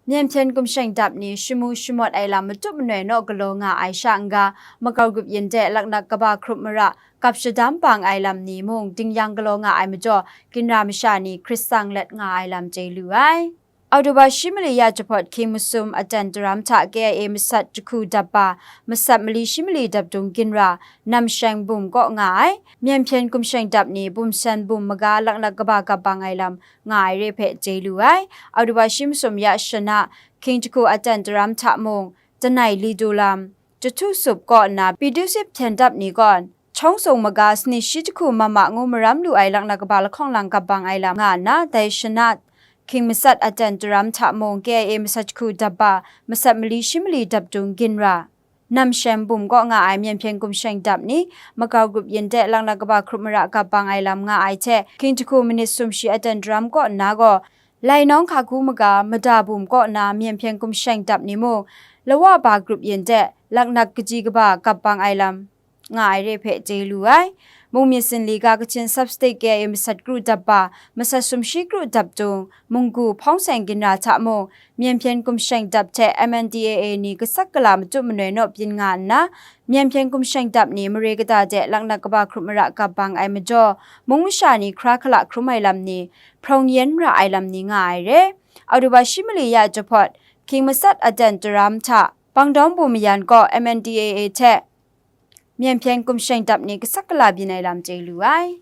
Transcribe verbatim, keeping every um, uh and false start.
Myen hpyen gumsheng dap ni shamu shamawt ai lam matup manoi naw galaw nga ai sha n-ga, makau grup yin de laknak kaba hkrup mara gap shadam bang ai lam ni mung dingyang galaw nga ai majaw, ginra masha ni hkrit tsang let nga ai lam chye lu ai. Oktoba shi mali ya jahpawt hkying masum aten daram hta K I A masat jahku dap ba, masat mali shi mali dapdung ginra, Namsheng bum kaw nga ai, myen hpyen gumsheng dap ni bum sen bum maga laknak kaba gap bang ai lam nga ai re hpe chye lu ai. Oktoba shi masum ya shana, hkying jahku aten daram hta mung, Janai Lidu lam, Jahtu Sup kaw nna Pidusip hpyen dap ni gaw, Chawng Sung maga sani shi jahku mama ngu maram lu ai laknak kaba lahkawng lang gap bang ai lam nga nna, dai shana, hkying masat aten daram hta mung K I A masat jahku dap ba, masat mali shi mali dapdung ginra, Namsheng bum kaw nga ai myen hpyen gumsheng dap ni, makau grup yin de laknak kaba hkrup mara gap bang ai lam nga ai hte, hkying jahku manit sumshi aten daram kaw nna gaw, Lainawng Hkaku maga mada bum kaw nna myen hpyen gumsheng dap ni mung, lawa ba grup yin de laknak kaji kaba gap bang ai lam nga ai re hpe chye lu ai. Mung myit zinli ga Kachin Sub-State K I A masat kru dap ba, masat sumshi kru dapdung, Munggu hpawng seng ginra hta mung, myen hpyen gumsheng dap hte M N D A A ni kasak kala matup manoi naw byin nga nna, myen hpyen gumsheng dap ni mare kata de laknak kaba hkrup mara gap bang ai majaw, mung masha ni hkra hkala hkrum ai lam ni, hprawng yen ra ai lam ni nga ai re. Oktoba shi mali ya jahpawt, hkying masat aten daram hta, Bangdawng Bum Mayan kaw M N D A A hte myen hpyen gumsheng dap ni kasak kala byin ai lam chye lu ai.